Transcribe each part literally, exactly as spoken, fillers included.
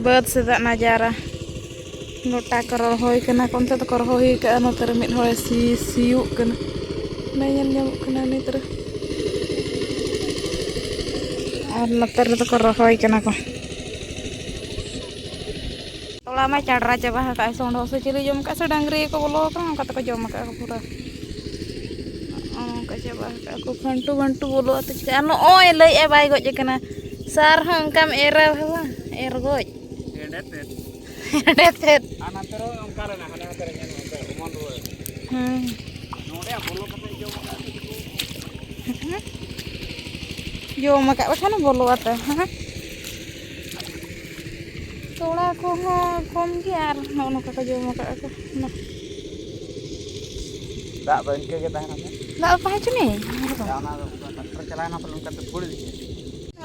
ᱵᱟᱹᱫᱽ ᱥᱮᱫᱟᱜ ᱱᱟᱡᱟᱨᱟ᱾ ᱜᱚᱴᱟ ᱠᱚ ᱨᱚᱦᱚᱭ ᱠᱟᱱᱟ ᱠᱚ, ᱚᱱᱛᱮ ᱫᱚᱠᱚ ᱨᱚᱦᱚᱭ ᱠᱟᱜᱼᱟ, ᱱᱚᱛᱮ ᱨᱮ ᱢᱤᱫ ᱦᱚᱲᱮ ᱥᱤ ᱥᱤᱭᱳᱜ ᱠᱟᱱᱟ, ᱵᱟᱭ ᱧᱮᱞ ᱧᱟᱢᱚᱜ ᱠᱟᱱᱟ ᱱᱤᱛ ᱨᱮ᱾ ᱟᱨ ᱱᱚᱛᱮ ᱨᱮᱫᱚ ᱠᱚ ᱨᱚᱦᱚᱭ ᱠᱟᱱᱟ ᱠᱚ᱾ ᱛᱚᱲᱟ ᱢᱟ ᱪᱟᱰᱨᱟ ᱪᱟᱵᱟ ᱟᱠᱟᱫ ᱥᱚᱸᱰᱷᱚ ᱥᱮ ᱪᱤᱞᱤ ᱡᱚᱢ ᱟᱠᱟᱫ ᱥᱮ ᱰᱟᱹᱝᱨᱤ ᱠᱚ ᱵᱚᱞᱚ ᱟᱠᱟᱱᱟ, ᱚᱱᱠᱟ ᱛᱮᱠᱚ ᱡᱚᱢ ᱟᱠᱟᱫ ᱠᱚ ᱯᱩᱨᱟᱹ᱾ ᱱᱚᱜᱼᱚ ᱱᱚᱝᱠᱟ ᱪᱟᱵᱟ ᱟᱠᱟᱫ ᱠᱚ ᱯᱷᱟᱹᱱᱴᱩ ᱵᱷᱟᱹᱱᱴᱩ ᱵᱚᱞᱚ ᱟᱛᱮ ᱪᱤᱠᱟᱹᱜᱼᱟ? ᱱᱚᱜᱼᱚᱭ ᱞᱟᱹᱭᱮᱫᱼᱟᱭ ᱵᱟᱭ ᱜᱚᱡ ᱟᱠᱟᱱᱟ, ᱥᱟᱨ ᱦᱚᱸ ᱚᱱᱠᱟᱢ ᱮᱨᱟ ᱵᱟᱵᱟ, ᱮᱨ ᱜᱚᱡ᱾ ᱮᱸᱰᱮ ᱛᱮᱫ᱾ ᱮᱸᱰᱮ ᱛᱮᱫ᱾ ᱟᱨ ᱱᱚᱛᱮ ᱨᱮ ᱚᱱᱠᱟ ᱞᱮᱱᱟ, ᱦᱟᱱᱮ ᱱᱚᱛᱮ ᱨᱮ ᱧᱮᱞ ᱢᱮ, ᱚᱱᱛᱮ ᱚᱢᱚᱱ ᱨᱩᱣᱟᱹᱲ᱾ ᱦᱮᱸ᱾ ᱱᱚᱰᱮ ᱵᱚᱞᱚ ᱠᱟᱛᱮ ᱡᱚᱢ ᱟᱠᱟᱫ ᱠᱚ᱾ ᱡᱚᱢ ᱟᱠᱟᱫ ᱵᱟᱠᱷᱟᱱ ᱵᱚᱞᱚ ᱟᱛᱮ, ᱦᱮᱸ᱾ ᱛᱚᱲᱟ ᱠᱚᱦᱚᱸ ᱠᱚᱢ ᱜᱮᱭᱟ ᱟᱨ ᱱᱚᱜᱼᱚ ᱱᱚᱝᱠᱟ ᱠᱚ ᱡᱚᱢ ᱟᱠᱟᱫ ᱠᱚ᱾ ᱱᱟ᱾ ᱫᱟᱜ ᱫᱚ ᱤᱱᱠᱟᱹ ᱜᱮ ᱛᱟᱦᱮᱱᱟ ᱥᱮ? ᱫᱟᱜ ᱫᱚ ᱛᱟᱦᱮᱸ ᱦᱚᱪᱚᱱᱤᱡ, ᱚᱱᱟ ᱫᱚ ᱚᱱᱠᱟ ᱴᱨᱟᱠᱴᱟᱨ ᱪᱟᱞᱟᱣᱮᱱᱟ ᱯᱟᱞᱮ, ᱚᱱᱠᱟ ᱛᱮ ᱵᱷᱩᱲ ᱤᱫᱤ ᱠᱮᱫ᱾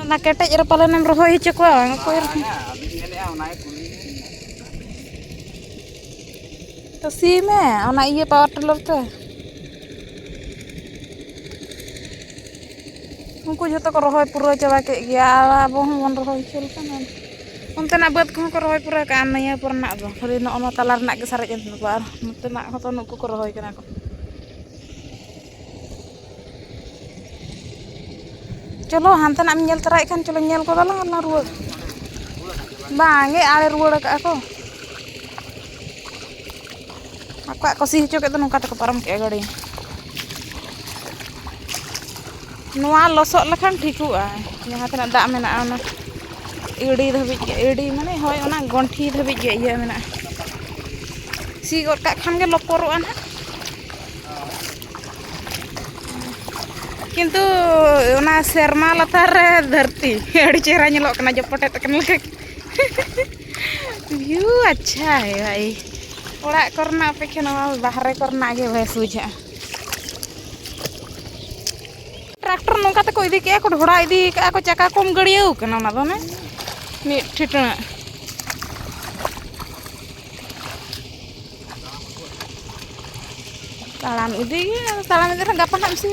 ᱚᱱᱟ ᱠᱮᱴᱮᱡ ᱨᱮ ᱯᱟᱞᱮᱱᱮᱢ ᱨᱚᱦᱚᱭ ᱦᱚᱪᱚ ᱠᱚᱣᱟ, ᱚᱠᱚᱭ ᱨᱚᱦᱚᱭ? ᱵᱟᱝᱟ, ᱟᱫᱚᱧ ᱢᱮᱱᱮᱫᱼᱟ, ᱚᱱᱟ ᱜᱮ ᱠᱩᱞᱤ᱾ ᱛᱚ ᱥᱤ ᱢᱮ ᱚᱱᱟ ᱤᱭᱟᱹ ᱯᱟᱣᱟᱨ ᱴᱤᱞᱟᱨ ᱛᱮ᱾ ᱩᱱᱠᱩ ᱡᱷᱚᱛᱚ ᱠᱚ ᱨᱚᱦᱚᱭ ᱯᱩᱨᱟᱹᱣ ᱪᱟᱵᱟ ᱠᱮᱫ ᱜᱮᱭᱟ, ᱟᱨ ᱟᱵᱚ ᱦᱚᱸᱵᱚᱱ ᱨᱚᱦᱚᱭ ᱦᱚᱪᱚ ᱞᱮᱠᱷᱟᱱ᱾ ᱚᱱᱛᱮᱱᱟᱜ ᱵᱟᱹᱫᱽ ᱠᱚᱦᱚᱸ ᱠᱚ ᱨᱚᱦᱚᱭ ᱯᱩᱨᱟᱹᱣ ᱠᱟᱜᱼᱟ, ᱱᱤᱭᱟᱹ ᱯᱚᱨ ᱨᱮᱱᱟᱜ ᱫᱚ ᱠᱷᱟᱹᱞᱤ ᱱᱚᱜᱼᱚ ᱱᱚᱣᱟ ᱛᱟᱞᱟ ᱨᱮᱱᱟᱜ ᱜᱮ ᱥᱟᱨᱮᱡ ᱮᱱ ᱛᱟᱠᱚᱣᱟ, ᱟᱨ ᱱᱚᱛᱮᱱᱟᱜ ᱦᱚᱸᱛᱚ ᱱᱩᱠᱩ ᱠᱚ ᱨᱚᱦᱚᱭ ᱠᱟᱱᱟ ᱠᱚ᱾ ᱪᱚᱞᱚ, ᱦᱟᱱᱛᱮᱱᱟᱜ ᱮᱢ ᱧᱮᱞ ᱛᱚᱨᱟᱭᱮᱫ ᱠᱷᱟᱱ, ᱪᱚᱞᱚ, ᱧᱮᱞ ᱜᱚᱫᱟᱞᱟᱝ ᱟᱨ ᱞᱟᱝ ᱨᱩᱣᱟᱹᱲ᱾ ᱵᱟᱝᱜᱮ, ᱟᱲᱮ ᱨᱩᱣᱟᱹᱲ ᱟᱠᱟᱫᱼᱟ ᱠᱚ᱾ ᱟᱠᱚᱣᱟᱜ ᱠᱚ ᱥᱤ ᱦᱚᱪᱚ ᱠᱮᱫ ᱫᱚ, ᱱᱚᱝᱠᱟ ᱛᱮᱠᱚ ᱯᱟᱨᱚᱢ ᱠᱮᱫᱼᱟ ᱜᱟᱹᱰᱤ᱾ ᱱᱚᱣᱟ ᱞᱚᱥᱚᱫ ᱞᱮᱠᱷᱟᱱ ᱴᱷᱤᱠᱚᱜᱼᱟ, ᱡᱟᱦᱟᱸ ᱛᱤᱱᱟᱹᱜ ᱫᱟᱜ ᱢᱮᱱᱟᱜᱼᱟ, ᱚᱱᱟ ᱮᱲᱤ ᱫᱷᱟᱹᱵᱤᱡ ᱜᱮ, ᱮᱲᱤ ᱢᱟᱱᱮ, ᱦᱳᱭ, ᱚᱱᱟ ᱜᱚᱱᱴᱷᱤ ᱫᱷᱟᱹᱵᱤᱡ ᱜᱮ ᱤᱭᱟᱹ ᱢᱮᱱᱟᱜᱼᱟ᱾ ᱥᱤ ᱜᱚᱫ ᱠᱟᱜ ᱠᱷᱟᱱ ᱜᱮ ᱞᱚᱯᱚᱨᱚᱜᱼᱟ ᱱᱟᱦᱟᱜ᱾ ᱠᱤᱱᱛᱩ ᱚᱱᱟ ᱥᱮᱨᱢᱟ ᱞᱟᱛᱟᱨ ᱨᱮ ᱫᱷᱟᱹᱨᱛᱤ ᱟᱹᱰᱤ ᱪᱮᱦᱨᱟ ᱧᱮᱞᱚᱜ ᱠᱟᱱᱟ, ᱡᱚᱯᱚᱴᱮᱫ ᱠᱟᱱᱟ ᱞᱮᱠᱟ᱾ ᱵᱷᱤᱭᱩ ᱟᱪᱪᱷᱟ ᱦᱮ ᱵᱷᱟᱭ, ᱚᱲᱟᱜ ᱠᱚᱨᱮᱱᱟᱜ ᱚᱯᱮᱠᱷᱟ ᱱᱚᱣᱟ ᱵᱟᱦᱨᱮ ᱠᱚᱨᱮᱱᱟᱜ ᱜᱮ ᱵᱮᱥ ᱵᱩᱡᱷᱟᱹᱜᱼᱟ᱾ ᱴᱨᱟᱠᱴᱚᱨ ᱱᱚᱝᱠᱟ ᱛᱮᱠᱚ ᱤᱫᱤ ᱠᱮᱜᱼᱟ ᱠᱚ, ᱰᱷᱚᱲᱟ ᱤᱫᱤ ᱠᱟᱜᱼᱟ ᱠᱚ, ᱪᱟᱠᱟ ᱠᱚᱢ ᱜᱟᱹᱲᱭᱟᱹᱣ ᱠᱟᱱᱟ ᱚᱱᱟ ᱫᱚ, ᱚᱱᱮ ᱢᱤᱫ ᱴᱷᱤᱴᱟᱹᱜ᱾ ᱛᱟᱲᱟᱢ ᱤᱫᱤ ᱜᱮ, ᱛᱟᱲᱟᱢ ᱤᱫᱤ ᱨᱮᱦᱚᱸ ᱜᱟᱯᱟ ᱱᱟᱜ ᱮᱢ ᱥᱤ᱾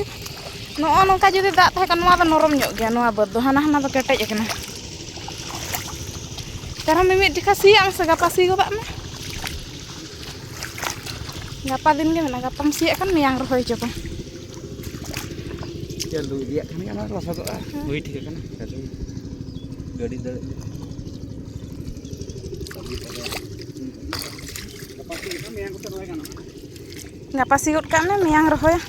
ᱱᱚᱜᱼᱚ ᱱᱚᱝᱠᱟ ᱡᱩᱫᱤ ᱫᱟᱜ ᱛᱟᱦᱮᱸ ᱠᱚᱜ, ᱱᱚᱣᱟ ᱫᱚ ᱱᱚᱨᱚᱢ ᱧᱚᱜ ᱜᱮᱭᱟ, ᱱᱚᱣᱟ ᱵᱟᱹᱫᱽ ᱫᱚ, ᱦᱟᱱᱟ, ᱦᱟᱱᱟ ᱫᱚ ᱠᱮᱴᱮᱡ ᱟᱠᱟᱱᱟ᱾ ᱠᱟᱨᱚᱱ ᱢᱤᱢᱤᱫ ᱡᱚᱠᱷᱟ ᱥᱤᱭᱟᱜ ᱢᱮᱥᱮ, ᱜᱟᱯᱟ ᱥᱤ ᱜᱚᱫᱟᱜ ᱢᱮ᱾ ᱜᱟᱯᱟ ᱫᱤᱱ ᱜᱮ ᱢᱮᱱᱟᱜᱼᱟ, ᱜᱟᱯᱟᱢ ᱥᱤᱭᱟᱜ ᱠᱷᱟᱱ ᱢᱮᱭᱟᱝ ᱨᱚᱦᱚᱭ ᱦᱚᱪᱚ ᱠᱚᱢ᱾ ᱪᱟᱹᱞᱩ ᱤᱫᱤᱭᱟᱜ ᱠᱷᱟᱱ ᱜᱮ ᱚᱱᱟ ᱞᱚᱥᱚᱫᱚᱜᱼᱟ᱾ ᱦᱮᱸ᱾ ᱦᱩᱭ ᱴᱷᱤᱠ ᱟᱠᱟᱱᱟ, ᱪᱟᱹᱞᱩ ᱜᱟᱹᱰᱤ ᱫᱟᱹᱲ᱾ ᱜᱟᱯᱟ ᱥᱤ ᱞᱮᱠᱷᱟᱱ ᱢᱮᱭᱟᱝ ᱠᱚᱛᱮ ᱨᱚᱦᱚᱭ ᱜᱟᱱᱚᱜᱼᱟ᱾ ᱜᱟᱯᱟ ᱥᱤ ᱜᱚᱫ ᱠᱟᱜ ᱢᱮ, ᱢᱮᱭᱟᱝ ᱨᱚᱦᱚᱭᱟ᱾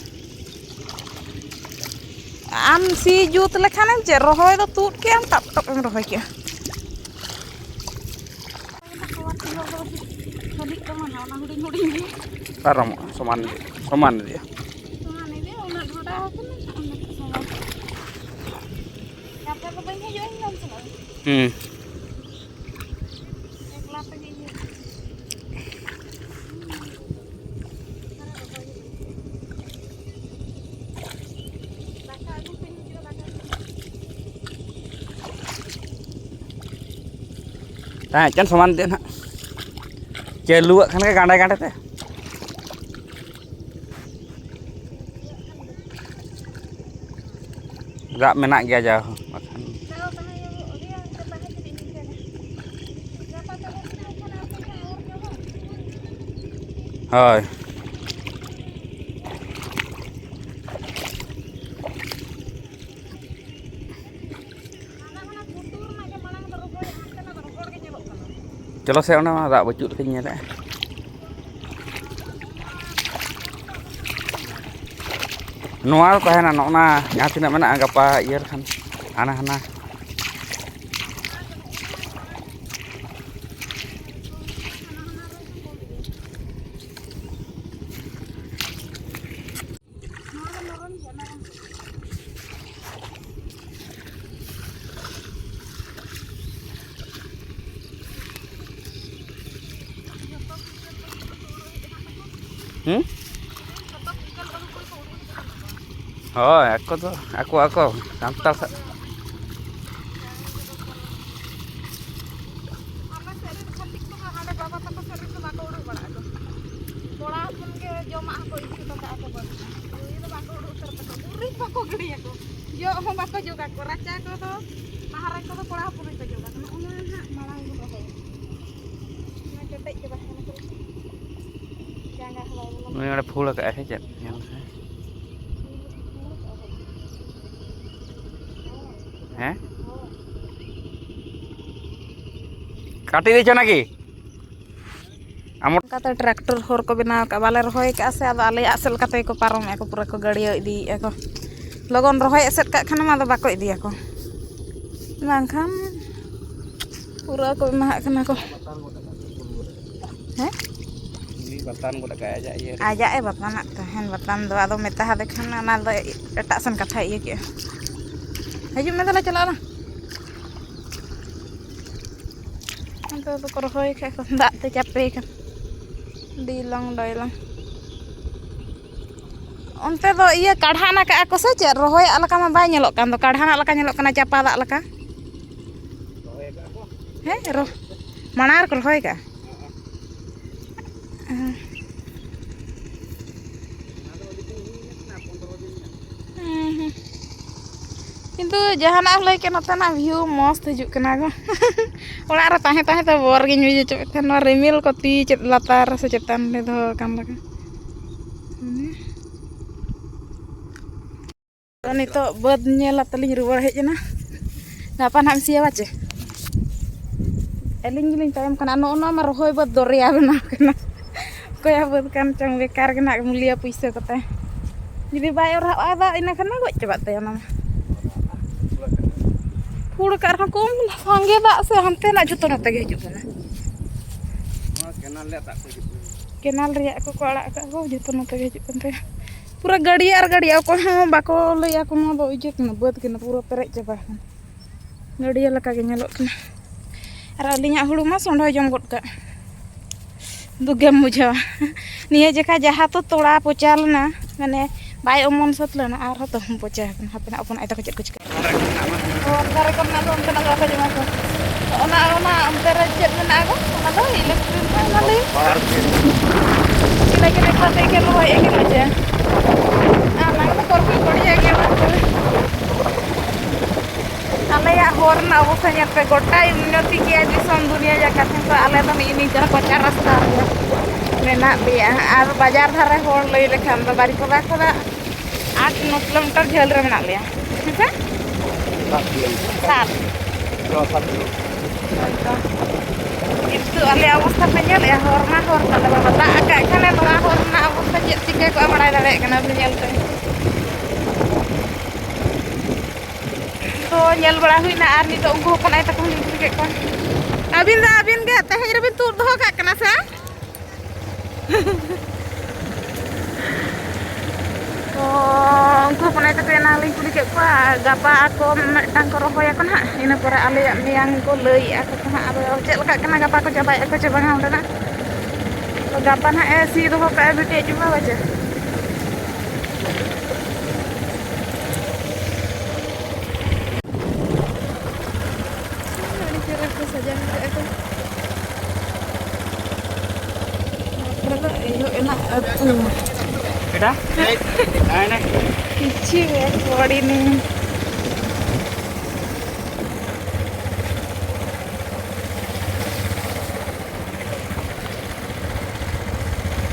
ᱟᱢ ᱥᱤ ᱡᱩᱛ ᱞᱮᱠᱷᱟᱱᱮᱢ ᱪᱮᱫ, ᱨᱚᱦᱚᱭ ᱫᱚ ᱛᱩᱫ ᱠᱮᱜ ᱟᱢ, ᱴᱟᱯ ᱴᱚᱯ ᱮᱢ ᱨᱚᱦᱚᱭ ᱠᱮᱜᱼᱟ᱾ ᱯᱟᱨᱚᱢᱚᱜᱼᱟ, ᱥᱚᱢᱟᱱ, ᱥᱚᱢᱟᱱ ᱤᱫᱤᱜᱼᱟ᱾ ᱥᱚᱢᱟᱱ ᱤᱫᱤᱜᱼᱟ, ᱩᱱᱟᱹᱜ ᱰᱷᱚᱰᱟ ᱟᱠᱟᱱᱟ, ᱩᱱᱟᱹᱜ ᱥᱚᱢᱟᱱ᱾ ᱜᱟᱯᱟ ᱫᱚ ᱵᱟᱹᱧ ᱦᱤᱡᱩᱜᱼᱟ, ᱤᱧ ᱫᱚᱢ ᱪᱟᱞᱟᱜᱼᱟ᱾ ᱦᱩᱸ᱾ ᱮᱠᱞᱟ ᱛᱮᱜᱮ ᱤᱭᱟᱹ᱾ ᱫᱟᱠᱟ ᱟᱹᱜᱩ ᱠᱟᱹᱧ ᱦᱤᱡᱩᱜᱼᱟ, ᱫᱟᱠᱟ ᱟᱹᱜᱩ᱾ ᱦᱮᱸ, ᱮᱠᱮᱱ ᱥᱚᱢᱟᱱ ᱛᱮ ᱱᱟᱦᱟᱜ᱾ ᱪᱟᱹᱞᱩᱣᱟᱜ ᱠᱷᱟᱱ ᱜᱮ ᱜᱟᱸᱰᱮ ᱜᱟᱸᱰᱮ ᱛᱮ᱾ ᱫᱟᱜ ᱢᱮᱱᱟᱜ ᱜᱮᱭᱟ ᱡᱟ ᱦᱚᱸ ᱵᱟᱠᱷᱟᱱ᱾ ᱦᱳᱭ᱾ ᱪᱚᱞᱚ ᱥᱮ, ᱚᱸᱰᱮ ᱢᱟ ᱫᱟᱜ ᱵᱟᱹᱪᱩᱜ ᱞᱮᱠᱟᱧ ᱧᱮᱞᱮᱫᱼᱟ᱾ ᱱᱚᱣᱟ ᱫᱚ ᱛᱟᱦᱮᱱᱟ, ᱱᱚᱜᱼᱱᱟ ᱡᱟᱦᱟᱸ ᱛᱤᱱᱟᱹᱜ ᱢᱮᱱᱟᱜᱼᱟ, ᱜᱟᱯᱟ ᱤᱭᱟᱹ ᱞᱮᱠᱷᱟᱱ ᱦᱟᱱᱟ ᱦᱟᱱᱟ᱾ ᱦᱩᱸ? ᱦᱳᱭ, ᱟᱠᱚ ᱫᱚ ᱟᱠᱚ ᱟᱠᱚ ᱥᱟᱱᱛᱟᱲ ᱥᱟ- ᱟᱞᱮ ᱥᱮᱫ ᱨᱮᱱ ᱠᱷᱟᱹᱞᱤ ᱠᱚᱫᱚ ᱦᱟᱸᱰᱮ ᱵᱟᱵᱟ ᱛᱟᱠᱚ ᱥᱮᱫ ᱨᱮᱱ ᱫᱚ ᱵᱟᱠᱚ ᱩᱰᱩᱠ ᱵᱟᱲᱟᱜ ᱟᱠᱚ᱾ ᱠᱚᱲᱟ ᱦᱚᱯᱚᱱ ᱜᱮ ᱡᱚᱢᱟᱜ ᱦᱚᱸᱠᱚ ᱤᱫᱤ ᱦᱚᱴᱚ ᱠᱟᱜᱼᱟ ᱠᱚ ᱵᱟᱹᱫᱽ ᱨᱮ᱾ ᱠᱩᱲᱤ ᱫᱚ ᱵᱟᱠᱚ ᱩᱰᱩᱠ ᱩᱛᱟᱹᱨ ᱛᱟᱠᱚ, ᱜᱩᱨᱤᱡ ᱵᱟᱠᱚ ᱜᱤᱰᱤᱭᱟᱠᱚ, ᱡᱚᱜ ᱦᱚᱸ ᱵᱟᱠᱚ ᱡᱚᱜᱟᱠᱚ, ᱨᱟᱪᱟ ᱠᱚᱫᱚ ᱵᱟᱦᱨᱮ ᱠᱚᱫᱚ ᱠᱚᱲᱟ ᱦᱚᱯᱚᱱ ᱜᱮᱠᱚ ᱡᱚᱜᱟ᱾ ᱱᱚᱜᱼᱚ ᱱᱚᱣᱟ ᱦᱟᱸᱜ ᱢᱟᱲᱟᱝ ᱵᱚᱱ ᱨᱚᱦᱚᱭᱟ᱾ ᱩᱱᱤ ᱚᱸᱰᱮ ᱯᱷᱩᱞ ᱟᱠᱟᱫᱼᱟᱭ ᱥᱮ ᱪᱮᱫ? ᱧᱮᱞ ᱢᱮᱥᱮ᱾ ᱦᱮᱸ? ᱠᱟᱹᱴᱤᱡ ᱨᱮ ᱪᱚ ᱱᱟᱠᱤ? ᱟᱢ ᱚᱱᱠᱟᱛᱮ ᱴᱨᱟᱠᱴᱚᱨ ᱦᱚᱨ ᱠᱚ ᱵᱮᱱᱟᱣ ᱠᱟᱜᱼᱟ, ᱵᱟᱞᱮ ᱨᱚᱦᱚᱭ ᱠᱟᱜᱼᱟ ᱥᱮ, ᱟᱫᱚ ᱟᱞᱮᱭᱟᱜ ᱥᱮᱫ ᱞᱮᱠᱟ ᱛᱮᱜᱮ ᱠᱚ ᱯᱟᱨᱚᱢᱮᱜᱼᱟ ᱠᱚ, ᱯᱩᱨᱟᱹ ᱠᱚ ᱜᱟᱹᱲᱭᱟᱹ ᱤᱫᱤᱭᱮᱜᱼᱟ ᱠᱚ᱾ ᱞᱚᱜᱚᱱ ᱨᱚᱦᱚᱭ ᱮᱥᱮᱫ ᱠᱟᱜ ᱠᱷᱟᱱᱮᱢ ᱟᱫᱚ ᱵᱟᱠᱚ ᱤᱫᱤᱭᱟᱠᱚ, ᱵᱟᱝᱠᱷᱟᱱ ᱯᱩᱨᱟᱹ ᱠᱚ ᱮᱢᱟᱦᱟᱜ ᱠᱟᱱᱟ ᱠᱚ᱾ ᱦᱮᱸ? ᱩᱱᱤ ᱵᱟᱛᱟᱱ ᱜᱚᱫ ᱠᱟᱜᱼᱟᱭ ᱟᱡᱟᱜ ᱤᱭᱟᱹ ᱨᱮ᱾ ᱟᱡᱟᱜ ᱮ ᱵᱟᱛᱟᱱᱟᱜ ᱛᱟᱦᱮᱱ, ᱵᱟᱛᱟᱱ ᱫᱚ ᱟᱫᱚ ᱢᱮᱛᱟ ᱦᱟᱫᱮ ᱠᱷᱟᱱ ᱚᱱᱟ ᱫᱚ ᱮᱴᱟᱜ ᱥᱮᱱ ᱠᱟᱛᱷᱟᱭ ᱤᱭᱟᱹ ᱠᱮᱜᱼᱟ᱾ ᱦᱤᱡᱩᱜ ᱢᱮ ᱛᱟᱦᱞᱮ, ᱪᱟᱞᱟᱜ ᱟᱞᱟᱝ᱾ ᱚᱱᱛᱮ ᱫᱚᱠᱚ ᱨᱚᱦᱚᱭ ᱠᱷᱟᱡ ᱠᱚ, ᱫᱟᱜ ᱛᱮ ᱪᱟᱯᱮ ᱠᱟᱱᱟ᱾ ᱰᱤᱞᱚᱝ ᱰᱚᱭᱞᱚᱝ᱾ ᱚᱱᱛᱮ ᱫᱚ ᱤᱭᱟᱹ ᱠᱟᱬᱦᱟᱱ ᱟᱠᱟᱜᱼᱟ ᱠᱚ ᱥᱮ ᱪᱮᱫ? ᱨᱚᱦᱚᱭᱟᱜ ᱞᱮᱠᱟ ᱢᱟ ᱵᱟᱭ ᱧᱮᱞᱚᱜ ᱠᱟᱱ ᱫᱚ, ᱠᱟᱬᱦᱟᱱᱟᱜ ᱞᱮᱠᱟ ᱧᱮᱞᱚᱜ ᱠᱟᱱᱟ, ᱪᱟᱯᱟ ᱫᱟᱜ ᱞᱮᱠᱟ᱾ ᱦᱮᱸ, ᱨᱚ-, ᱢᱟᱲᱟᱝ ᱨᱮᱠᱚ ᱨᱚᱦᱚᱭ ᱠᱟᱜᱼᱟ᱾ ᱦᱮᱸ᱾ ᱦᱮᱸ, ᱦᱮᱸ᱾ ᱠᱤᱱᱛᱩ ᱡᱟᱦᱟᱱᱟᱜ ᱮᱢ ᱞᱟᱹᱭ ᱠᱮᱫ, ᱱᱚᱛᱮᱱᱟᱜ view ᱢᱚᱥᱛ ᱦᱤᱡᱩᱜ ᱠᱟᱱᱟ ᱜᱚ᱾ ᱚᱲᱟᱜ ᱨᱮ ᱛᱟᱦᱮᱸ ᱛᱟᱦᱮᱸ ᱛᱮ ᱵᱚᱨ ᱜᱤᱧ ᱵᱩᱡᱷᱟᱹᱣ ᱦᱚᱪᱚᱭᱮᱫ ᱛᱟᱦᱮᱸᱫ᱾ ᱱᱚᱣᱟ ᱨᱤᱢᱤᱞ ᱠᱚ ᱛᱤ ᱪᱮᱫ ᱞᱟᱛᱟᱨ ᱨᱮ ᱥᱮ ᱪᱮᱛᱟᱱ ᱨᱮ ᱫᱚᱦᱚ ᱟᱠᱟᱱ ᱞᱮᱠᱟ᱾ ᱛᱚ, ᱱᱤᱛᱚᱜ ᱵᱟᱹᱫᱽ ᱧᱮᱞ ᱟᱛᱮ ᱞᱤᱧ ᱨᱩᱣᱟᱹᱲ ᱦᱮᱡ ᱮᱱᱟ᱾ ᱜᱟᱯᱟ ᱱᱟᱦᱟᱜ ᱮᱢ ᱥᱤᱭᱟ ᱵᱟᱪᱮ? ᱟᱹᱞᱤᱧ ᱜᱮᱞᱤᱧ ᱛᱟᱭᱚᱢ ᱠᱟᱱᱟ᱾ ᱱᱚᱜᱼᱚ ᱱᱚᱣᱟ ᱢᱟ ᱨᱚᱦᱚᱭ ᱵᱟᱹᱫᱽ ᱫᱚᱨᱭᱟ ᱵᱮᱱᱟᱣ ᱠᱟᱱᱟ᱾ ᱚᱠᱚᱭᱟᱜ ᱵᱟᱹᱫᱽ ᱠᱟᱱ ᱪᱚᱝ, ᱵᱮᱠᱟᱨ ᱜᱮ ᱱᱟᱦᱟᱜ ᱢᱩᱞᱤᱭᱟ ᱯᱩᱭᱥᱟᱹ ᱠᱚᱛᱮ᱾ ᱡᱩᱫᱤ ᱵᱟᱭ ᱚᱨᱦᱟᱜᱼᱟ ᱫᱟᱜ, ᱤᱱᱟᱹ ᱠᱷᱟᱱ ᱢᱟ ᱜᱚᱡ ᱪᱟᱵᱟᱜ ᱛᱟᱭᱟ ᱚᱱᱟ ᱢᱟ᱾ ᱯᱷᱩᱲ ᱠᱟᱜ ᱨᱮᱦᱚᱸ ᱠᱚᱢ ᱥᱟᱸᱜᱮ ᱫᱟᱜ ᱥᱮ ᱦᱟᱱᱛᱮ ᱱᱟᱜ ᱡᱷᱚᱛᱚ ᱱᱚᱛᱮ ᱜᱮ ᱦᱤᱡᱩᱜ ᱠᱟᱱᱟ᱾ ᱱᱚᱣᱟ ᱠᱮᱱᱟᱞ ᱨᱮᱭᱟᱜ ᱫᱟᱜ ᱠᱚ ᱦᱤᱡᱩᱜ ᱠᱟᱱᱟ᱾ ᱠᱮᱱᱟᱞ ᱨᱮᱭᱟᱜ ᱠᱚᱠᱚ ᱟᱲᱟᱜ ᱟᱠᱟᱫ ᱠᱚ, ᱡᱷᱚᱛᱚ ᱱᱚᱛᱮ ᱜᱮ ᱦᱤᱡᱩᱜ ᱠᱟᱱ ᱛᱟᱭᱟ᱾ ᱯᱩᱨᱟᱹ ᱜᱟᱹᱰᱭᱟᱹ ᱟᱨ ᱜᱟᱹᱰᱭᱟᱹ, ᱚᱠᱚᱭ ᱦᱚᱸ ᱵᱟᱠᱚ ᱞᱟᱹᱭᱟ ᱠᱚ ᱱᱚᱣᱟ ᱫᱚ ᱤᱭᱟᱹ ᱠᱟᱱᱟ, ᱵᱟᱹᱫᱽ ᱠᱟᱱᱟ, ᱯᱩᱨᱟᱹ ᱯᱮᱨᱮᱡ ᱪᱟᱵᱟ ᱟᱠᱟᱱᱟ᱾ ᱜᱟᱹᱰᱭᱟᱹ ᱞᱮᱠᱟ ᱜᱮ ᱧᱮᱞᱚᱜ ᱠᱟᱱᱟ᱾ ᱟᱨ ᱟᱹᱞᱤᱧᱟᱜ ᱦᱩᱲᱩ ᱢᱟ ᱥᱚᱸᱰᱷᱚᱭ ᱡᱚᱢ ᱜᱚᱫ ᱠᱟᱜ᱾ ᱫᱩᱠ ᱜᱮᱢ ᱵᱩᱡᱷᱟᱹᱣᱟ᱾ ᱱᱤᱭᱟᱹ ᱡᱚᱠᱷᱟ ᱡᱟᱦᱟᱸ ᱛᱚ ᱛᱚᱲᱟ ᱯᱚᱪᱟ ᱞᱮᱱᱟ, ᱢᱟᱱᱮ ᱵᱟᱭ ᱚᱢᱚᱱ ᱥᱟᱹᱛ ᱞᱮᱱᱟ, ᱟᱨᱦᱚᱸ ᱛᱟᱹᱦᱩᱢ ᱯᱚᱪᱟ ᱟᱠᱟᱱᱟ᱾ ᱦᱟᱯᱮᱱᱟᱜ ᱦᱚᱯᱚᱱ ᱟᱭᱳ ᱛᱟᱠᱚ ᱪᱮᱫ ᱠᱚ ᱪᱤᱠᱟᱹ᱾ ᱚ, ᱫᱟᱨᱮ ᱠᱚᱨᱮᱱᱟᱜ ᱫᱚ ᱚᱱᱛᱮᱱᱟᱜ ᱫᱚ ᱵᱟᱠᱚ ᱡᱚᱢᱟ ᱠᱚ᱾ ᱚᱱᱟ, ᱚᱱᱟ ᱚᱱᱛᱮ ᱨᱮ ᱪᱮᱫ ᱢᱮᱱᱟᱜᱼᱟ ᱜᱚ? ᱚᱱᱟ ᱫᱚ electric ᱨᱮᱱᱟᱜ ᱚᱱᱟ ᱞᱟᱹᱭ᱾ Power plant. ᱤᱱᱟᱹ ᱜᱮ ᱱᱮᱛᱟᱨ ᱫᱚ ᱮᱠᱮᱱ ᱨᱚᱦᱚᱭ ᱮᱫ ᱜᱮ ᱵᱩᱡᱷᱟᱹᱜᱼᱟ᱾ ᱟᱨ ᱚᱱᱟ ᱠᱚᱫᱚ ᱠᱚᱨᱯᱤ ᱠᱚᱲᱤᱭᱟᱹ ᱜᱮ ᱚᱱᱟ ᱠᱚᱨᱮ᱾ ᱟᱞᱮᱭᱟᱜ ᱦᱚᱨ ᱨᱮᱱᱟᱜ ᱚᱵᱚᱥᱛᱷᱟ ᱧᱮᱞ ᱯᱮ, ᱜᱚᱴᱟᱭ ᱩᱱᱱᱚᱛᱤ ᱠᱮᱜᱼᱟ ᱫᱤᱥᱚᱢ ᱫᱩᱱᱤᱭᱟᱹ ᱡᱟᱠᱟᱛ, ᱠᱤᱱᱛᱩ ᱟᱞᱮ ᱫᱚ ᱱᱤᱜᱼᱤ ᱱᱤᱝᱠᱟᱹ ᱠᱚᱪᱟ ᱨᱟᱥᱛᱟ ᱨᱮᱜᱮ᱾ ᱢᱮᱱᱟᱜ ᱞᱮᱭᱟ᱾ ᱟᱨ ᱵᱟᱡᱟᱨ ᱫᱷᱟᱨᱮ ᱦᱚᱲ ᱞᱟᱹᱭ ᱞᱮᱠᱷᱟᱱ ᱫᱚ ᱵᱟᱨᱤᱯᱟᱫᱟ ᱠᱷᱚᱱᱟᱜ ᱟᱴ ᱱᱚ ᱠᱤᱞᱳᱢᱤᱴᱟᱨ ᱡᱷᱟᱹᱞ ᱨᱮ ᱢᱮᱱᱟᱜ ᱞᱮᱭᱟ᱾ ᱦᱮᱸᱥᱮ? ᱥᱟᱛ ᱠᱤᱞᱳᱢᱤᱴᱟᱨ᱾ ᱥᱟᱛ᱾ ᱚ, ᱥᱟᱛ ᱠᱤᱞᱳᱢᱤᱴᱟᱨ᱾ ᱦᱳᱭ ᱛᱚ᱾ ᱠᱤᱱᱛᱩ ᱟᱞᱮᱭᱟᱜ ᱚᱵᱚᱥᱛᱷᱟ ᱯᱮ ᱧᱮᱞᱮᱜᱼᱟ, ᱦᱚᱨ ᱢᱟ ᱦᱚᱨ ᱛᱟᱞᱮ ᱵᱟᱵᱟ, ᱫᱟᱜ ᱟᱠᱟᱫ ᱠᱷᱟᱱᱮ ᱱᱚᱣᱟ ᱦᱚᱨ ᱨᱮᱱᱟᱜ ᱚᱵᱚᱥᱛᱷᱟ ᱪᱮᱫ ᱪᱤᱠᱟᱹ ᱠᱚᱜᱼᱟ ᱵᱟᱲᱟᱭ ᱫᱟᱲᱮᱭᱟᱜ ᱠᱟᱱᱟ ᱯᱮ ᱧᱮᱞ ᱛᱮ᱾ ᱛᱚ ᱧᱮᱞ ᱵᱟᱲᱟ ᱦᱩᱭᱱᱟ ᱟᱨ ᱱᱤᱛᱚᱜ ᱩᱱᱠᱩ ᱦᱚᱯᱚᱱ ᱟᱭᱳ ᱛᱟᱠᱚ ᱦᱚᱸᱞᱤᱧ ᱠᱩᱞᱤ ᱠᱮᱫ ᱠᱚᱣᱟ᱾ ᱟᱹᱵᱤᱱ ᱫᱚ ᱟᱹᱵᱤᱱ ᱜᱮ ᱛᱮᱦᱮᱧ ᱨᱮᱵᱤᱱ ᱛᱩᱫ ᱫᱚᱦᱚ ᱠᱟᱜ ᱠᱟᱱᱟ ᱥᱮ? ᱛᱚ ᱩᱱᱠᱩ ᱦᱚᱯᱚᱱ ᱟᱭᱳ ᱛᱟᱠᱚ ᱮᱱᱟᱝ ᱞᱤᱧ ᱠᱩᱞᱤ ᱠᱮᱫ ᱠᱚᱣᱟ, ᱜᱟᱯᱟ ᱟᱠᱚ ᱢᱤᱫᱴᱟᱝ ᱠᱚ ᱨᱚᱦᱚᱭᱟᱠᱚ ᱱᱟᱦᱟᱜ, ᱤᱱᱟᱹ ᱯᱚᱨᱮ ᱟᱞᱮᱭᱟᱜ ᱢᱮᱭᱟᱝ ᱠᱚ ᱞᱟᱹᱭᱮᱫᱼᱟ ᱠᱚ ᱱᱟᱦᱟᱜ, ᱟᱫᱚ ᱪᱮᱫ ᱞᱮᱠᱟᱜ ᱠᱟᱱᱟ ᱜᱟᱯᱟ ᱠᱚ ᱪᱟᱵᱟᱭᱮᱫᱼᱟ ᱠᱚ ᱪᱮ ᱵᱟᱝᱟ ᱚᱸᱰᱮᱱᱟᱜ᱾ ᱛᱚ ᱜᱟᱯᱟ ᱱᱟᱦᱟᱜ ᱮ ᱥᱤ ᱫᱚᱦᱚ ᱠᱟᱜᱼᱟ ᱵᱤᱴᱤ ᱟᱡ ᱵᱟᱵᱟ ᱵᱟᱡᱮ᱾ ᱟᱹᱰᱤ ᱪᱮᱦᱨᱟ ᱠᱚ ᱥᱟᱡᱟᱣ ᱠᱟᱜᱼᱟ ᱠᱚ᱾ ᱱᱚᱣᱟ ᱠᱚᱨᱮ ᱫᱚ ᱮᱦᱚᱵ ᱮᱱᱟ ᱟᱹᱛᱩ᱾ ᱵᱮᱴᱟ, ᱠᱤᱪᱷᱩ ᱵᱮᱠ ᱯᱚᱲᱤᱱᱤ᱾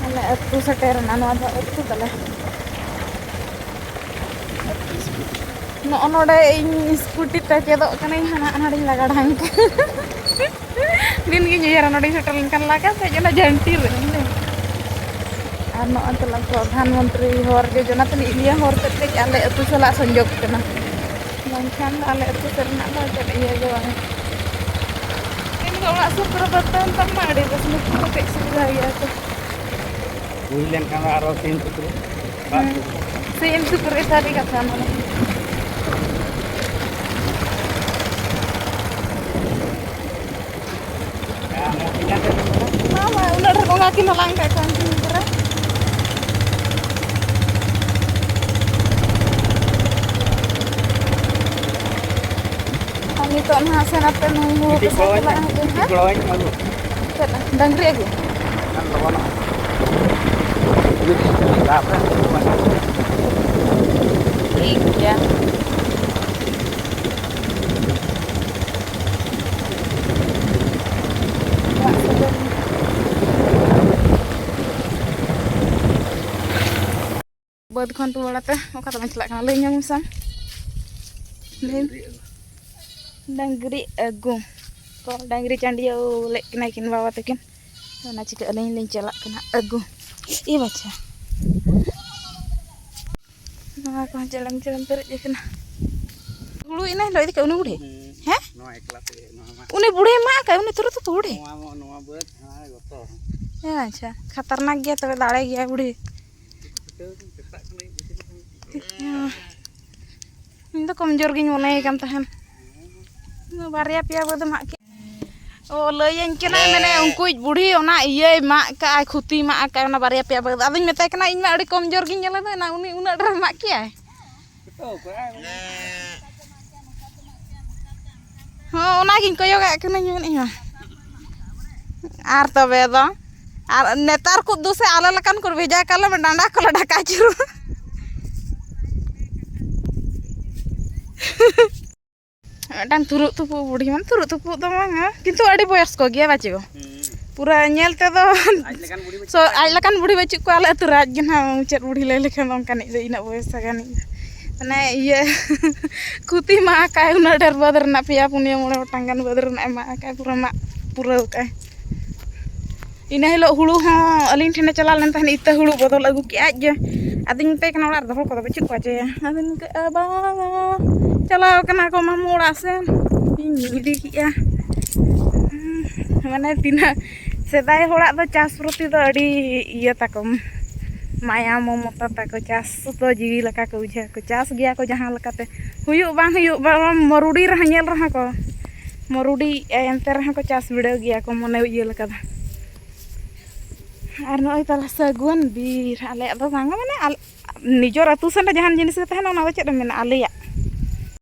ᱟᱞᱮ ᱟᱹᱛᱩ ᱥᱮᱴᱮᱨᱮᱱᱟ, ᱱᱚᱣᱟ ᱫᱚ ᱟᱹᱛᱩ ᱛᱟᱞᱮ᱾ ᱱᱚᱜᱼᱚ ᱱᱚᱰᱮ ᱤᱧ ᱥᱠᱩᱴᱤ ᱛᱮ ᱪᱮᱫᱚᱜ ᱠᱟᱹᱱᱟᱹᱧ, ᱦᱟᱱᱟ ᱱᱚᱰᱮᱧ ᱞᱟᱜᱟ ᱰᱷᱟᱝ ᱠᱟᱱᱟ᱾ ᱫᱤᱱ ᱜᱤᱧ ᱩᱭᱦᱟᱹᱨᱟ ᱱᱚᱰᱮᱧ ᱥᱮᱴᱮᱨ ᱞᱮᱱᱠᱷᱟᱱ ᱞᱟᱜᱟ ᱥᱮᱫ ᱚᱱᱟ ᱡᱷᱟᱹᱱᱴᱤ ᱨᱮ᱾ ᱟᱨ ᱱᱚᱜᱼᱚᱭ ᱛᱟᱞᱟᱝ ᱯᱨᱚᱫᱷᱟᱱ ᱢᱚᱱᱛᱨᱤ ᱦᱚᱨ ᱡᱳᱡᱚᱱᱟ ᱛᱟᱹᱱᱤᱡ ᱤᱱᱰᱤᱭᱟ ᱦᱚᱨ ᱛᱮᱫ ᱠᱟᱹᱡ ᱟᱞᱮ ᱟᱹᱛᱩ ᱥᱟᱞᱟᱜ ᱥᱚᱝᱡᱳᱜᱽ ᱠᱟᱱᱟ, ᱵᱟᱝᱠᱷᱟᱱ ᱫᱚ ᱟᱞᱮ ᱟᱹᱛᱩ ᱥᱮᱫ ᱨᱮᱱᱟᱜ ᱫᱚ ᱪᱮᱫ ᱤᱭᱟᱹ ᱜᱮ ᱵᱟᱝ᱾ ᱤᱧ ᱫᱚ ᱚᱲᱟᱜ ᱥᱩᱨ ᱠᱚᱨᱮ ᱵᱟᱹᱫᱽ ᱛᱟᱦᱮᱱ ᱛᱟᱢ ᱢᱟ ᱟᱹᱰᱤ ᱵᱮᱥ, ᱱᱩᱠᱩ ᱫᱚ ᱠᱟᱹᱡ ᱥᱩᱵᱤᱫᱷᱟ ᱜᱮᱭᱟ ᱠᱚ᱾ ᱦᱩᱭ ᱞᱮᱱᱠᱷᱟᱱ ᱫᱚ ᱟᱨᱚ ᱥᱤᱢ ᱥᱩᱠᱨᱤ᱾ ᱦᱩᱸ᱾ ᱥᱤᱢ ᱥᱩᱠᱨᱤ ᱥᱟᱹᱨᱤ ᱠᱟᱛᱷᱟ ᱚᱱᱟ ᱫᱚ᱾ ᱵᱟᱝ, ᱵᱟᱝ, ᱩᱱᱟᱹᱜ ᱰᱷᱮᱨ ᱵᱚᱸᱜᱟ ᱠᱤᱱ ᱦᱟᱞᱟᱝ ᱠᱟᱜ ᱠᱚᱣᱟ ᱩᱱᱠᱤᱱ ᱜᱤᱫᱽᱨᱟᱹ᱾ ᱟᱨ ᱱᱤᱛᱚᱜ ᱱᱟᱦᱟᱜ ᱥᱮᱱ ᱟᱯᱮ ᱱᱩᱭ ᱦᱚᱸ ᱵᱤᱴᱤ ᱯᱮᱥᱮᱱ ᱜᱚᱲᱚᱣᱟᱹᱧ ᱪᱟᱞᱟᱜ ᱢᱮ, ᱦᱤᱡᱩᱜ ᱦᱮᱸ? ᱜᱚᱲᱚᱣᱟᱹᱧ ᱢᱮ ᱟᱹᱜᱩ᱾ ᱪᱮᱫ? ᱰᱟᱝᱨᱤ ᱟᱹᱜᱩ? ᱮᱱᱠᱷᱟᱱ ᱞᱚᱜᱚᱱᱚᱜᱼᱟ᱾ ᱢᱤᱫ ᱫᱷᱟᱣ ᱯᱮ ᱟᱹᱜᱩ ᱠᱚᱣᱟ᱾ ᱴᱷᱤᱠ ᱜᱮᱭᱟ᱾ ᱚᱲᱟᱜ ᱥᱮᱫ ᱫᱚ ᱠᱷᱚᱱ ᱨᱩᱣᱟᱹᱲ ᱟᱛᱮ ᱚᱠᱟ ᱛᱮᱵᱚᱱ ᱪᱟᱞᱟᱜ ᱠᱟᱱᱟ ᱞᱟᱹᱭ ᱧᱚᱜ ᱢᱮᱥᱮ᱾ ᱞᱟᱹᱭ ᱢᱮ᱾ ᱰᱟᱝᱨᱤ ᱟᱹᱜᱩ᱾ ᱛᱚ ᱰᱟᱝᱨᱤ ᱪᱟᱹᱰᱤᱭᱟᱹᱣ ᱞᱮᱫ ᱠᱤᱱᱟ ᱠᱤᱱ ᱵᱟᱵᱟ ᱛᱟᱹᱠᱤᱱ᱾ ᱚᱱᱟ ᱪᱤᱠᱟᱹ ᱟᱹᱞᱤᱧ ᱞᱤᱧ ᱪᱟᱞᱟᱜ ᱠᱟᱱᱟ ᱟᱹᱜᱩ᱾ ᱮ ᱵᱟᱪᱷᱟ, ᱱᱚᱣᱟ ᱠᱚᱦᱚᱸ ᱪᱮᱲᱮᱢ ᱪᱮᱲᱮᱢ ᱯᱮᱨᱮᱡ ᱟᱠᱟᱱᱟ᱾ ᱦᱩᱲᱩ ᱤᱱᱟᱹ ᱦᱤᱞᱳᱜ ᱤᱫᱤ ᱠᱟᱜ ᱩᱱᱤ ᱵᱩᱲᱦᱤ? ᱦᱮᱸ? ᱱᱚᱣᱟ ᱮᱠᱞᱟ ᱛᱮᱜᱮ, ᱱᱚᱣᱟ ᱢᱟ᱾ ᱩᱱᱤ ᱵᱩᱲᱦᱤ ᱢᱟᱜ ᱟᱠᱟᱫ, ᱩᱱᱤ ᱛᱩᱨᱩ ᱛᱩᱠᱩ ᱵᱩᱲᱦᱤ? ᱱᱚᱣᱟ ᱢᱟ, ᱱᱚᱣᱟ ᱵᱟᱹᱫᱽ, ᱦᱮᱸ, ᱡᱚᱛᱚ᱾ ᱦᱮᱸ, ᱟᱪᱪᱷᱟ, ᱠᱷᱟᱛᱟᱨᱱᱟᱠ ᱜᱮᱭᱟ ᱛᱚᱵᱮ, ᱫᱟᱲᱮ ᱜᱮᱭᱟ ᱵᱩᱲᱦᱤ᱾ ᱪᱷᱩᱴᱟᱹᱣ ᱠᱟᱱ ᱥᱮᱛᱟᱜ ᱠᱷᱚᱱᱟᱜ ᱤᱧ ᱵᱩᱡᱷᱟᱹᱣ ᱠᱟᱱ᱾ ᱤᱧ ᱫᱚ ᱠᱚᱢᱡᱳᱨ ᱜᱤᱧ ᱢᱚᱱᱮᱭᱮ ᱠᱟᱱ ᱛᱟᱦᱮᱱ᱾ ᱵᱟᱨᱭᱟ ᱯᱮᱭᱟ ᱵᱟᱹᱫ ᱮᱢ ᱢᱟᱜ ᱠᱮᱫ᱾ ᱚ, ᱞᱟᱹᱭᱟᱹᱧ ᱠᱟᱱᱟᱭ, ᱢᱮᱱᱮ, ᱩᱱᱠᱩᱭᱤᱡ ᱵᱩᱲᱦᱤ ᱚᱱᱟ ᱤᱭᱟᱹᱭ ᱢᱟᱜ ᱠᱟᱜᱼᱟᱭ, ᱠᱷᱩᱛᱤ ᱢᱟᱜ ᱠᱟᱜᱼᱟᱭ ᱚᱱᱟ ᱵᱟᱨᱭᱟ ᱯᱮᱭᱟ ᱵᱟᱹᱫ᱾ ᱟᱫᱚᱧ ᱢᱮᱛᱟᱭ ᱠᱟᱱᱟ, ᱤᱧ ᱢᱟ ᱟᱹᱰᱤ ᱠᱚᱢᱡᱳᱨ ᱜᱤᱧ ᱧᱮᱞᱮᱫᱟ, ᱚᱱᱟ ᱩᱱᱤ ᱩᱱᱟᱹᱜ ᱰᱷᱮᱨ ᱢᱟᱜ ᱠᱮᱜᱼᱟᱭ᱾ ᱦᱚᱸ, ᱚᱱᱟᱜᱤᱧ ᱠᱚᱭᱚᱜᱟᱜ ᱠᱟᱹᱱᱟᱹᱧ ᱢᱮᱱᱮᱫ ᱤᱧ ᱢᱟ᱾ ᱟᱨ ᱛᱚᱵᱮ ᱫᱚ, ᱟᱨ ᱱᱮᱛᱟᱨ ᱠᱚ ᱫᱚ ᱥᱮ ᱟᱞᱮ ᱞᱮᱠᱟᱱ ᱠᱚ ᱵᱷᱮᱡᱟ ᱠᱟᱜ ᱞᱮ ᱰᱟᱸᱰᱟ ᱠᱚᱞᱮ ᱰᱷᱟᱠᱟ ᱟᱹᱪᱩᱨᱚᱜᱼᱟ᱾ ᱢᱤᱫᱴᱟᱝ ᱛᱩᱨᱩᱜ ᱛᱩᱯᱩᱜ ᱵᱩᱰᱷᱤ, ᱢᱟᱱᱮ ᱛᱩᱨᱩᱜ ᱛᱩᱯᱩᱜ ᱫᱚ ᱵᱟᱝᱟ, ᱠᱤᱱᱛᱩ ᱟᱹᱰᱤ ᱵᱚᱭᱚᱥ ᱠᱚ ᱜᱮᱭᱟ ᱵᱟᱪᱮ ᱜᱚ᱾ ᱦᱩᱸ᱾ ᱯᱩᱨᱟᱹ ᱧᱮᱞ ᱛᱮᱫᱚ ᱟᱡ ᱞᱮᱠᱟᱱ ᱵᱩᱰᱷᱤ ᱵᱟᱹᱪᱩᱜ ᱥᱚ-, ᱠᱚᱣᱟ᱾ ᱟᱡ ᱞᱮᱠᱟᱱ ᱵᱩᱰᱷᱤ ᱵᱟᱹᱪᱩᱜ ᱠᱚᱣᱟ ᱟᱞᱮ ᱟᱹᱛᱩ ᱨᱮ᱾ ᱟᱡ ᱜᱮ ᱱᱟᱦᱟᱜ ᱢᱩᱪᱟᱹᱫ ᱵᱩᱰᱷᱤ ᱞᱟᱹᱭ ᱞᱮᱠᱷᱟᱱ ᱫᱚ ᱚᱱᱠᱟᱱᱤᱡ ᱫᱚ ᱤᱱᱟᱹᱜ ᱵᱚᱭᱚᱥ ᱟᱠᱟᱱᱤᱡ ᱫᱚ᱾ ᱢᱟᱱᱮ ᱤᱭᱟᱹ ᱠᱷᱩᱛᱤ ᱢᱟ ᱟᱠᱟᱭ ᱩᱱᱟᱹᱜ ᱰᱷᱮᱨ ᱵᱟᱹᱫᱽ ᱨᱮᱱᱟᱜ ᱯᱮᱭᱟ ᱯᱩᱱᱭᱟᱹ ᱢᱚᱬᱮ ᱜᱚᱴᱟᱝ ᱜᱟᱱ ᱵᱟᱹᱫᱽ ᱨᱮᱱᱟᱜ ᱮ ᱢᱟᱜ ᱟᱠᱟᱫ, ᱯᱩᱨᱟᱹ ᱢᱟᱜ ᱯᱩᱨᱟᱹᱣ ᱠᱟᱜᱼᱟᱭ᱾ ᱤᱱᱟᱹ ᱦᱤᱞᱳᱜ ᱦᱩᱲᱩ ᱦᱚᱸ ᱟᱹᱞᱤᱧ ᱴᱷᱮᱱᱮ ᱪᱟᱞᱟᱣ ᱞᱮᱱ ᱛᱟᱦᱮᱸᱫ, ᱤᱛᱟᱹ ᱦᱩᱲᱩ ᱵᱚᱫᱚᱞ ᱟᱹᱜᱩ ᱠᱮᱜᱼᱟ ᱟᱡ ᱜᱮ᱾ ᱟᱫᱚᱧ ᱢᱮᱛᱟᱭ ᱠᱟᱱᱟ, "ᱚᱲᱟᱜ ᱨᱮᱫᱚ ᱦᱚᱲ ᱠᱚᱫᱚ ᱵᱟᱹᱪᱩᱜ ᱠᱚᱣᱟ ᱪᱮ?" ᱟᱫᱚᱧ ᱢᱮᱛᱟᱭ, "ᱵᱟᱝ, ᱪᱟᱞᱟᱣ ᱠᱟᱱᱟ ᱠᱚ ᱢᱟᱢᱩ ᱚᱲᱟᱜ ᱥᱮᱱ, ᱤᱧ ᱤᱫᱤ ᱠᱮᱜᱼᱟ᱾" ᱦᱩᱸ, ᱢᱟᱱᱮ ᱛᱤᱱᱟᱹᱜ ᱥᱮᱫᱟᱭ ᱦᱚᱲᱟᱜ ᱫᱚ ᱪᱟᱥ ᱯᱨᱚᱛᱤ ᱫᱚ ᱟᱹᱰᱤ ᱤᱭᱟᱹ ᱛᱟᱠᱚ, ᱢᱟᱭᱟ ᱢᱚᱢᱚᱛᱟ ᱛᱟᱠᱚ, ᱪᱟᱥ ᱫᱚ ᱡᱤᱣᱤ ᱞᱮᱠᱟ ᱠᱚ ᱵᱩᱡᱷᱟᱹᱣ ᱟᱠᱚ, ᱪᱟᱥ ᱜᱮᱭᱟ ᱠᱚ ᱡᱟᱦᱟᱸ ᱞᱮᱠᱟᱛᱮ, ᱦᱩᱭᱩᱜ ᱵᱟᱝ ᱦᱩᱭᱩᱜ, ᱵᱟᱝ ᱢᱩᱨᱩᱰᱤ ᱨᱮᱦᱚᱸ ᱧᱮᱞ ᱨᱮᱦᱚᱸ ᱠᱚ ᱢᱩᱨᱩᱰᱤ ᱮᱱᱛᱮ ᱨᱮᱦᱚᱸ ᱠᱚ ᱪᱟᱥ ᱵᱤᱰᱟᱹᱣ ᱜᱮᱭᱟ ᱠᱚ ᱢᱚᱱᱮ ᱤᱭᱟᱹ ᱞᱮᱠᱟ ᱫᱚ᱾ ᱟᱨ ᱱᱚᱜᱼᱚᱭ ᱛᱟᱞᱟ ᱥᱟᱹᱜᱩᱣᱟᱹᱱ ᱵᱤᱨ, ᱟᱞᱮᱭᱟᱜ ᱫᱚ ᱵᱟᱝᱟ, ᱢᱟᱱᱮ ᱟᱞ-, ᱱᱤᱡᱚᱨ ᱟᱹᱛᱩ ᱥᱮᱱ ᱨᱮ ᱡᱟᱦᱟᱱ ᱡᱤᱱᱤᱥ ᱜᱮ ᱛᱟᱦᱮᱱᱟ, ᱚᱱᱟ ᱫᱚ ᱪᱮᱫ ᱮᱢ ᱢᱮᱱᱟ, ᱟᱞᱮᱭᱟᱜ